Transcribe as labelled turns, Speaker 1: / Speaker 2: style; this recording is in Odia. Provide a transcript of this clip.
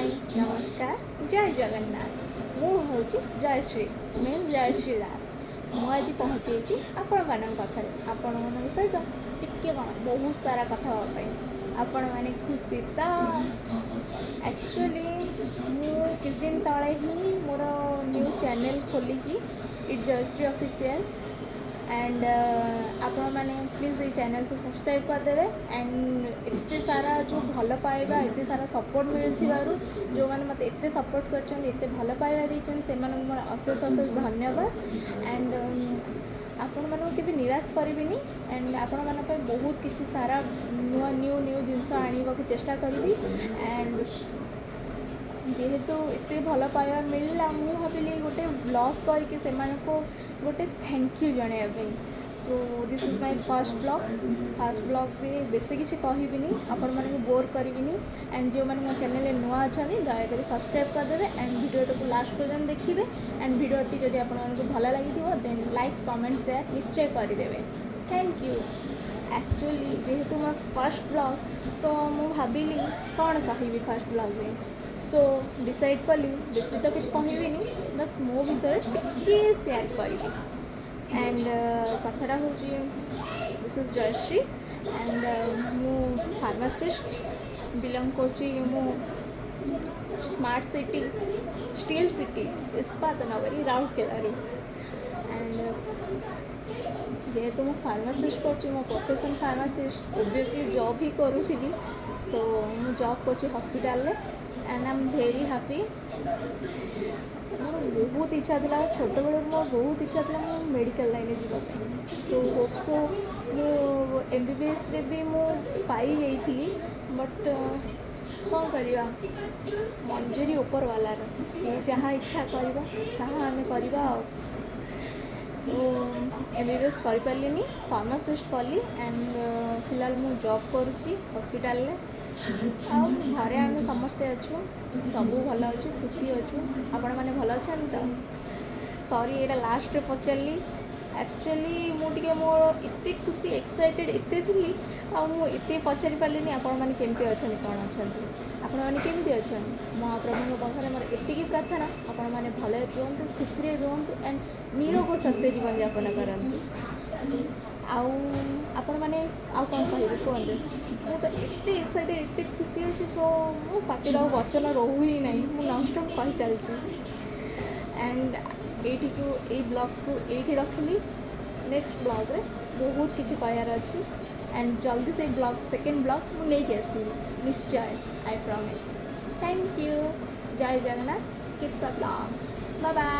Speaker 1: ହାଇ, ନମସ୍କାର, ଜୟ ଜଗନ୍ନାଥ। ମୁଁ ହେଉଛି ଜୟଶ୍ରୀ, ମିନ୍ସ ଜୟଶ୍ରୀ ଦାସ। ମୁଁ ଆଜି ପହଞ୍ଚିଯାଇଛି ଆପଣମାନଙ୍କ ପାଖରେ, ଆପଣମାନଙ୍କ ସହିତ ଟିକେ କ'ଣ ବହୁତ ସାରା କଥା ହେବା ପାଇଁ। ଆପଣମାନେ ଖୁସି ତ? ଆକ୍ଚୁଆଲି ମୁଁ କିଛି ଦିନ ତଳେ ହିଁ ମୋର ନ୍ୟୁ ଚ୍ୟାନେଲ୍ ଖୋଲିଛି, it's Jayashree official. And ଆପଣମାନେ ପ୍ଲିଜ୍ ଏଇ ଚ୍ୟାନେଲ୍କୁ ସବସ୍କ୍ରାଇବ୍ କରିଦେବେ। ଆଣ୍ଡ ଏତେ ସାରା ଯେଉଁ ଭଲ ପାଇବା, ଏତେ ସାରା ସପୋର୍ଟ ମିଳିଥିବାରୁ, ଯେଉଁମାନେ ମୋତେ ଏତେ ସପୋର୍ଟ କରିଛନ୍ତି, ଏତେ ଭଲ ପାଇବା ଦେଇଛନ୍ତି, ସେମାନଙ୍କୁ ମୋର ଅଶେଷ ଅଶେଷ ଧନ୍ୟବାଦ। ଆଣ୍ଡ ଆପଣମାନଙ୍କୁ କେବେ ନିରାଶ କରିବିନି। ଆଣ୍ଡ ଆପଣମାନଙ୍କ ପାଇଁ ବହୁତ କିଛି ସାରା ନୂଆ ନ୍ୟୁ ନ୍ୟୁ ଜିନିଷ ଆଣିବାକୁ ଚେଷ୍ଟା କରିବି। ଆଣ୍ଡ ଯେହେତୁ ଏତେ ଭଲ ପାଇବା ମିଳିଲା, ମୁଁ ଭାବିଲି ଗୋଟେ ବ୍ଲଗ୍ କରିକି ସେମାନଙ୍କୁ ଗୋଟେ thank you ଜଣାଇବା ପାଇଁ। So this is my first vlog. First ବ୍ଲଗ୍ରେ ବେଶୀ କିଛି କହିବିନି, ଆପଣମାନଙ୍କୁ ବୋର୍ କରିବିନି। ଆଣ୍ଡ ଯେଉଁମାନେ ମୋ ଚ୍ୟାନେଲ୍ରେ ନୂଆ ଅଛନ୍ତି, ଦୟାକରି ସବସ୍କ୍ରାଇବ୍ କରିଦେବେ ଆଣ୍ଡ ଭିଡ଼ିଓଟାକୁ ଲାଷ୍ଟ ପର୍ଯ୍ୟନ୍ତ ଦେଖିବେ। ଆଣ୍ଡ ଭିଡ଼ିଓଟି ଯଦି ଆପଣମାନଙ୍କୁ ଭଲ ଲାଗିଥିବ, ଦେନ୍ ଲାଇକ୍, କମେଣ୍ଟ, ସେୟାର ନିଶ୍ଚୟ କରିଦେବେ। Thank you. Actually ଯେହେତୁ ମୋର ଫାର୍ଷ୍ଟ ବ୍ଲଗ୍, ତ ମୁଁ ଭାବିଲି କ'ଣ କହିବି ଫାର୍ଷ୍ଟ ବ୍ଲଗ୍ରେ। ସୋ ଡିସାଇଡ଼୍ କଲି ବେଶୀ ତ କିଛି କହିବିନି, ବାସ୍ ମୋ ବିଷୟରେ ଟିକେ ସେୟାର କରିବି। ଆଣ୍ଡ କଥାଟା ହେଉଛି, this is Jayashree and ମୁଁ ଫାର୍ମାସିଷ୍ଟ। ବିଲଙ୍ଗ କରୁଛି ମୁଁ ସ୍ମାର୍ଟ ସିଟି, ଷ୍ଟିଲ୍ ସିଟି, ଇସ୍ପାତ ନଗରୀ ରାଉରକେଲାରୁ। ଆଣ୍ଡ ଯେହେତୁ ମୁଁ ଫାର୍ମାସିଷ୍ଟ କରୁଛି, ମୋ ପ୍ରଫେସନ୍ ଫାର୍ମାସିଷ୍ଟ, ଓବିୟସଲି ଜବ୍ ହିଁ କରୁଥିବି। ସୋ ମୁଁ ଜବ୍ କରୁଛି ହସ୍ପିଟାଲରେ and I am very happy. ମୋର ବହୁତ ଇଚ୍ଛା ଥିଲା, ଛୋଟବେଳୁ ମୋର ବହୁତ ଇଚ୍ଛା ଥିଲା ମୁଁ ମେଡ଼ିକାଲ ଲାଇନ୍ରେ ଯିବା ପାଇଁ। ସୋ ହୋପ୍ ସୋ ମୁଁ ଏମବିବିଏସ୍ରେ ବି ମୁଁ ପାଇଯାଇଥିଲି। ବଟ୍ କ'ଣ କରିବା, ମଞ୍ଜୁରୀ ଉପରବାଲାର। ସିଏ ଯାହା ଇଚ୍ଛା କରିବ, ତାହା ଆମେ କରିବା। ଆଉ ସୋ ଏମବିବିଏସ୍ କରିପାରିଲିନି, ଫାର୍ମାସିଷ୍ଟ କଲି। ଆଣ୍ଡ ଫିଲହାଲ ମୁଁ ଜବ୍ କରୁଛି ହସ୍ପିଟାଲରେ। ଆଉ ଘରେ ଆମେ ସମସ୍ତେ ଅଛୁ, ସବୁ ଭଲ ଅଛୁ, ଖୁସି ଅଛୁ। ଆପଣମାନେ ଭଲ ଅଛନ୍ତି ତ? ସରି, ଏଇଟା ଲାଷ୍ଟରେ ପଚାରିଲି। ଆକ୍ଚୁଆଲି ମୁଁ ଟିକେ ମୋର ଏତେ ଖୁସି, ଏକ୍ସାଇଟେଡ଼ ଏତେ ଥିଲି, ଆଉ ମୁଁ ଏତେ ପଚାରି ପାରିଲିନି ଆପଣମାନେ କେମିତି ଅଛନ୍ତି, କ'ଣ ଅଛନ୍ତି। ଆପଣମାନେ କେମିତି ଅଛନ୍ତି? ମହାପ୍ରଭୁଙ୍କ ପାଖରେ ମୋର ଏତିକି ପ୍ରାର୍ଥନା, ଆପଣମାନେ ଭଲରେ ରୁହନ୍ତୁ, ଖୁସିରେ ରୁହନ୍ତୁ ଆଣ୍ଡ ନିରୋଗ ସ୍ୱାସ୍ଥ୍ୟ ଜୀବନଯାପନ କରନ୍ତୁ। ଆଉ ଆପଣମାନେ ଆଉ କ'ଣ କହିବେ କୁହନ୍ତୁ। ମୁଁ ତ ଏତେ ଏକ୍ସାଇଟେଡ଼, ଏତେ ଖୁସି ଅଛି, ସୋ ମୋ ପାଟିର ଆଉ ବଚନ ରହୁ ହିଁ ନାହିଁ, ମୁଁ ନନ୍ଷ୍ଟପ୍ କହି ଚାଲିଛି। ଆଣ୍ଡ ଏଇଠିକୁ, ଏଇ ବ୍ଲଗ୍କୁ ଏଇଠି ରଖିଲି। ନେକ୍ସଟ ବ୍ଲଗ୍ରେ ବହୁତ କିଛି କହିବାର ଅଛି। ଆଣ୍ଡ ଜଲ୍ଦି ସେଇ ବ୍ଲଗ୍, ସେକେଣ୍ଡ ବ୍ଲଗ୍ ମୁଁ ନେଇକି ଆସିବି ନିଶ୍ଚୟ, I promise. Thank you. Jay Jagannath. Keeps up long. Bye bye.